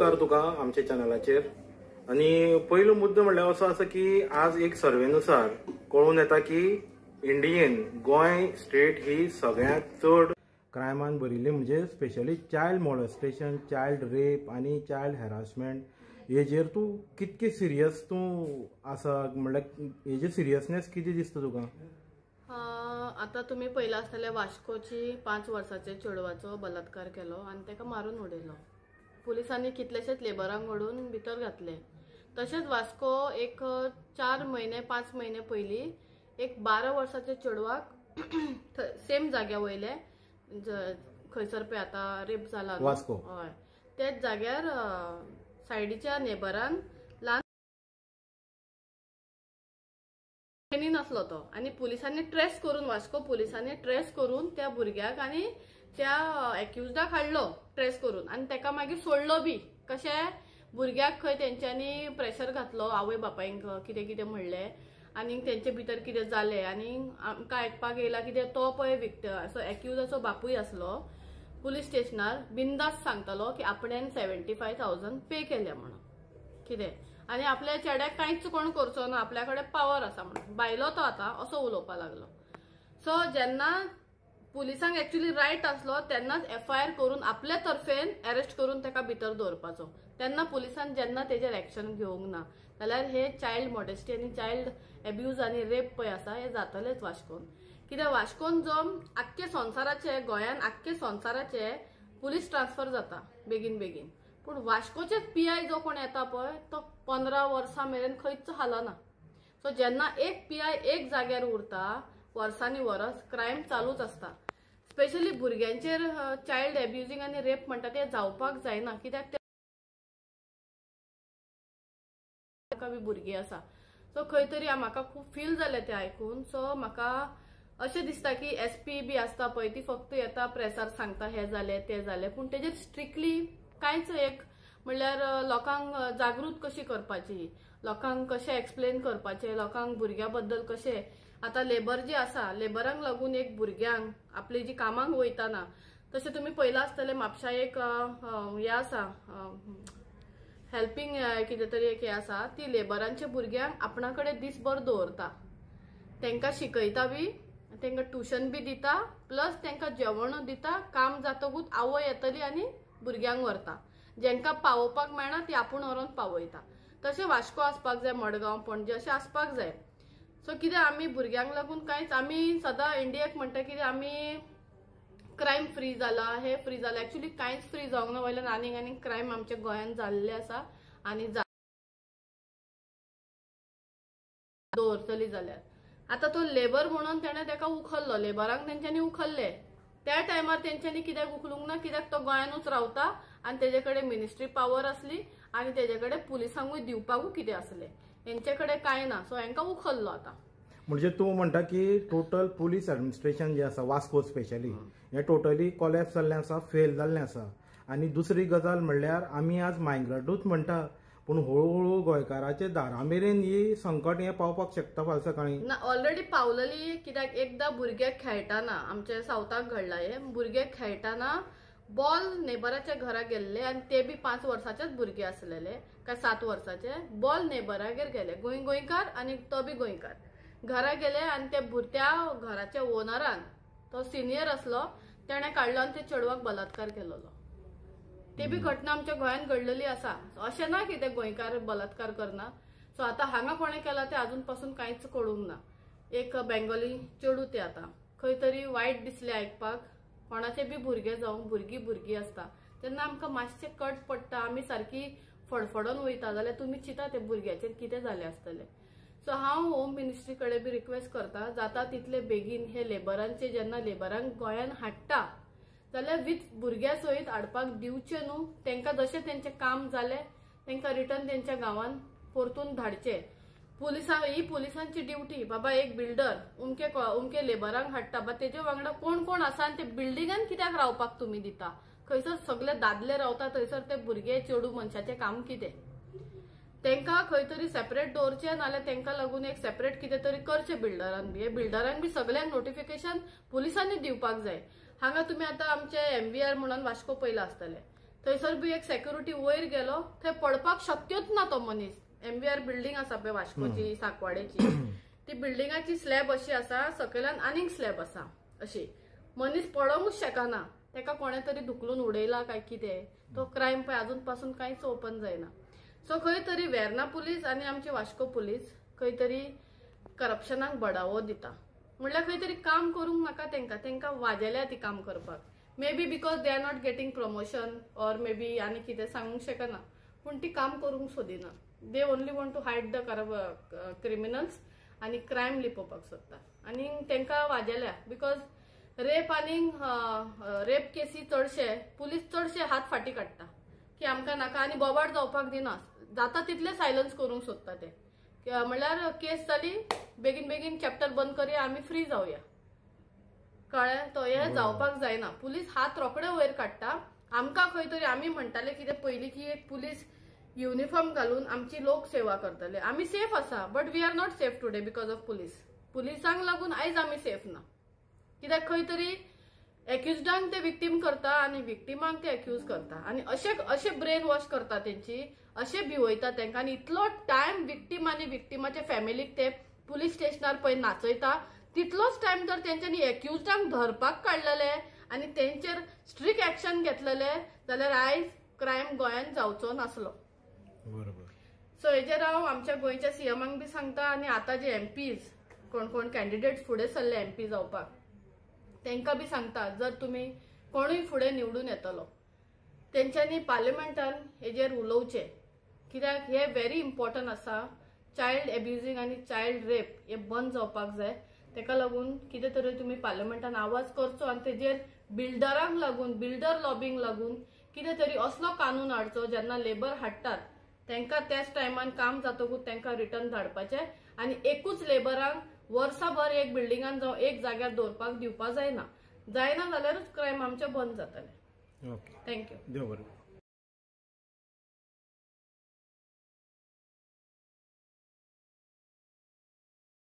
उपकार तुका आमच्या चॅनलाचेर. आनी पयलो मुद्दो म्हणल्यार असो आसा की आज एक सर्वेनुसार कळून येता की इंडियेन गोंय स्टेट ही सगळ्यांत चड क्रायमान भरिल्ली, म्हणजे specially child molestation, child rape आनी चायल्ड हॅरासमेंट हेजेर तूं कितके सिरियस तूं आसा, म्हणल्यार हेजे सिरियसनेस कितें दिसता तुका? आतां तुमी पयला आसतले वास्कोची 5 वर्साचे चेडवाचो बलात्कार केलो आनी ताका मारून उडयलो. पुलिसांनी कितलेशेच लेबरांक व्हरून भितर घातले. तशेंच वास्को एक 4 म्हयने 5 म्हयने पयलीं एक 12 वर्साच्या चेडवाक सेम जाग्या वयले खंयसर पळय आतां रेप जाला वास्को, हय त्याच जाग्यार सायडीच्या नेबरान ल्हान नासलो तो आनी पुलिसांनी ट्रेस करून, वास्को पुलिसांनी ट्रेस करून त्या भुरग्याक आनी त्या एक्युजडाक हाडलो ट्रेस करून आनी तेका मागीर सोडलो बी. कशें भुरग्याक खंय तेंच्यांनी प्रेशर घातलो आवय बापायंक कितें कितें म्हणलें आनी तेंचे भितर कितें जालें आनी आमकां आयकपाक येयला कितें तो पळय विक्ट असो एक्युजाचो बापूय आसलो पुलीस स्टेशनार बिंदास सांगतालो की आपणेन 75,000 पे केले म्हणून कितें आनी आपल्या चेड्याक कांयच कोण करचो ना, आपल्या कडेन पावर आसा म्हणून बायलो तो आतां असो उलोवपाक लागलो. सो जेन्ना पुलिसांक एक्चुअली रायट आसलो तेन्नाच एफआयआर करून आपल्या तर्फेन अरेस्ट करून ताका भितर दवरपाचो, तेन्ना पुलिसान जेन्ना तेजेर एक्शन घेवंक ना जाल्यार हे चायल्ड मॉडेस्टी आनी चायल्ड एब्यूज आनी रेप पळय आसा हे जातलेच वास्कोन. कित्याक वास्कोन जो आख्खे संवसाराचे, गोंयान आख्खे संवसाराचे पुलीस ट्रान्सफर जाता बेगीन बेगीन, पूण वास्कोचे पीआय जो कोण येता पळय तो 15 वर्सां मेरेन खंयच हालना. सो जेन्ना एक पीआय एक जाग्यार उरता वर्सांनी वरस क्रायम चालूच आसता. स्पेशली भुरग्यांचेर चायल्ड एब्युजींग आनी रेप म्हणटा ते जावपाक जायना, कित्याक ताका बी भुरगीं आसा. सो खंय तरी म्हाका खूब फील जालें तें आयकून. सो म्हाका अशें दिसता की एसपी बी आसता पळय ती फक्त येता प्रेसार सांगता हें जालें तें जालें, पूण तेजेर स्ट्रिक्टली कांयच एक म्हणल्यार लोकांक जागृत कशी करपाची, लोकांक कशें एक्सप्लेन करपाचें, लोकांक भुरग्यां बद्दल कशें. आतां लेबर जी आसा लेबरांक लागून एक भुरग्यांक आपली जी कामांक वयताना, तशें तुमी पयलां आसतलें म्हापशा एक हें आसा हेल्पींग कितें तरी एक हें आसा, ती लेबरांच्या भुरग्यांक आपणा कडेन दीसभर दवरता, तांकां शिकयता बी, तांकां ट्युशन बी दिता, प्लस तांकां जेवणूय दिता. काम जातकूच आवय येतली आनी भुरग्यांक व्हरता, जेंकां पावोवपाक मेळना ती आपूण व्हरोन पावयता. तशें वास्को आसपाक जाय, मडगांव, पणजे अशें आसपाक जाय. सो कितें आमी भुरग्यांक लागून कांयच, आमी सदां इंडियाक म्हणटा कितें आमी क्रायम फ्री जाला, हे फ्री जाला, एक्चुअली कांयच फ्री जावंक ना. वयल्यान आनीक आनीक क्रायम आमच्या गोंयांत जाल्ले आसा आनी दवरतली जाल्यार आतां तो लेबर म्हणून तेणें ताका उखल्लो, लेबरांक तेंच्यांनी उखल्ले त्या टायमार तेंच्यांनी कित्याक उखलूंक ना, कित्याक तो गोंयानूच रावता आनी तेजे कडेन मिनिस्ट्री पावर आसली आनी तेजे कडेन पुलिसांकूय दिवपाकूय कितें आसलें, हेंचे कडेन कांय ना. सो हेंकां उखल्लो. आतां म्हणजे तूं म्हणटा की टोटल पुलीस एडमिनिस्ट्रेशन जें आसा वास्को स्पेशली हें टोटली कोलॅप्स जाल्लें आसा, फेल जाल्लें आसा. आनी दुसरी गजाल म्हणल्यार आमी आज मायग्रंटूच म्हणटा, पूण हळूहळू गोंयकाराच्या दारा मेरेन ही संकट हें पावपाक शकता फाल्यां सकाळीं. ना ऑलरेडी पावलेली, कित्याक एकदां भुरग्याक खेळटाना आमच्या सावथाक घडला हें, भुरग्याक खेळटाना बॉल नेबराच्या घरा गेल्ले आनी ते बी 5 वर्साचेच भुरगे आसलेले काय 7 वर्साचे, बॉल नेबरागेर गेले, गोंयकार आनी तो बी गोंयकार, घरा गेले आनी ते त्या घराच्या ओनरान, तो सिनियर आसलो, तेणें काडलो आनी ते चेडवाक बलात्कार केलेलो. ते बी घटना आमच्या गोंयांत घडलेली आसा. अशें ना की ते गोंयकार बलात्कार करना. सो आतां हांगा कोणें केला तें आजून पासून कांयच कळूंक ना. एक बेंगोली चेडूं तें आतां खंय तरी वायट दिसलें आयकपाक, कोणाचे बी भुरगे जावं, भुरगीं भुरगीं आसता तेन्ना आमकां मातशें कट पडटा, आमी सारकी फडफडोन वयता जाल्यार तुमी चिंता ते भुरग्याचेर कितें जालें आसतलें. सो हांव होम मिनिस्ट्री कडेन बी रिक्वेस्ट करता, जाता तितले बेगीन हे लेबरांचे, जेन्ना लेबरांक गोंयान हाडटा जाल्यार विथ भुरग्यां सयत हाडपाक दिवचें न्हू, तांकां जशें तेंचें काम जालें तांकां रिटर्न तेंच्या गांवान परतून धाडचें. पुलिसां ही पुलिसांची ड्युटी, बाबा एक बिल्डर उमके उमके लेबरांक हाडटा, बा तेजे वांगडा कोण कोण आसा आनी ते बिल्डिंगान कित्याक रावपाक तुमी दिता? खंयसर सगळे दादले रावता थंयसर ते भुरगे चेडूं मनशाचें काम कितें? तांकां खंय तरी सेपरेट दवरचें, नाल्यार तांकां लागून एक सेपरेट कितें तरी करचें बिल्डरान बी. हे बिल्डरांक बी सगल्यांक नोटिफिकेशन पुलिसांनी दिवपाक जाय. हांगा तुमी आतां आमचे MVR म्हणून वास्को पयला आसतले, थंयसर बी एक सेक्युरिटी वयर गेलो, थंय पडपाक शक्यूच ना तो मनीस. MVR building आसा पळय वास्कोची, सांकवाडेची, ती बिल्डिंगाची स्लॅब अशी आसा, सकयल्यान आनीक स्लॅब आसा, अशी मनीस पडोंकूच शकना. ताका कोणें तरी धुकलून उडयला काय कितें, तो क्रायम पळय अजून पासून कांयच ओपन जायना. सो खंय तरी वेर्ना पुलीस आनी आमची वास्को पुलीस खंय तरी करप्शनाक बडावो दिता. म्हणल्यार खंय तरी काम करूंक नाका तेंकां, तेंकां वाजेल्या ती काम करपाक. May be because they are not getting promotion or may be आनी कितें सांगूंक शकना, पूण ती काम करूंक सोदिना. They only want to hide the criminals आनी क्रायम लिपोवपाक सोदता. आनी तेंकां वाजेल्या because rape आनी रेप केसी चडशे पुलीस चडशे हात फाटी काडटा की आमकां नाका, आनी बोबाट जावपाक दिना, जाता तितले सायलन्स करूंक सोदता ते. म्हणल्यार केस जाली बेगीन बेगीन चॅप्टर बंद करया, आमी फ्री जावया. कळ्ळें? तो हें जावपाक जायना. पुलीस हात रोखडे वयर काडटा. आमकां खंय तरी आमी म्हणटाले कितें पयलीं की एक पुलीस युनिफॉर्म घालून आमची लोक सेवा करतले, आमी सेफ आसा, but we are not safe today because of police. पुलिसांक लागून आयज आमी सेफ ना, कित्याक खंय तरी एक्युजडांक ते विक्टीम करता आनी विक्टिमांक ते एक्यूज करता, आनी अशे अशे ब्रेन वॉश करता तेंची, अशे भिवयता तेंकां. आनी इतलो टायम विक्टीम आनी विक्टिमाच्या फॅमिलीक ते पुलीस स्टेशनार पळय नाचयता, तितलोच टायम जर तेंच्यांनी एक्युजडांक धरपाक काडलेले आनी तेंचेर स्ट्रिक्ट एक्शन घेतलेले जाल्यार आयज क्रायम गोंयांत जावचो नासलो. बरोबर. सो हेजेर हांव आमच्या गोंयच्या सीएमांक बी सांगता, आनी आतां जे एमपीज कोण कोण कॅन्डिडेट्स फुडें सरले एमपी जावपाक तेंकां बी सांगता, जर तुमी कोणूय फुडें निवडून येतलो तेंच्यांनी पार्लिमेंटान हेजेर उलोवचें, कित्याक हे व्हेरी इम्पॉर्टंट आसा. चायल्ड एब्युजींग आनी चायल्ड रेप हे बंद जावपाक जाय. तेका लागून कितें तरी तुमी पार्लिमेंटान आवाज करचो आनी तेजेर बिल्डरांक लागून, बिल्डर लॉबींक लागून कितें तरी असलो कानून हाडचो जेन्ना लेबर हाडटात तेंकां त्याच टायमान काम जातकूच तेंकां रिटर्न धाडपाचें, आनी एकूच लेबरांक वर्साभर एक बिल्डिंगान जावं एक जाग्यार दवरपाक दिवपा जायना. जायना जाल्यारूच क्रायम आमचे बंद जातले. Okay, thank you. देव बरें.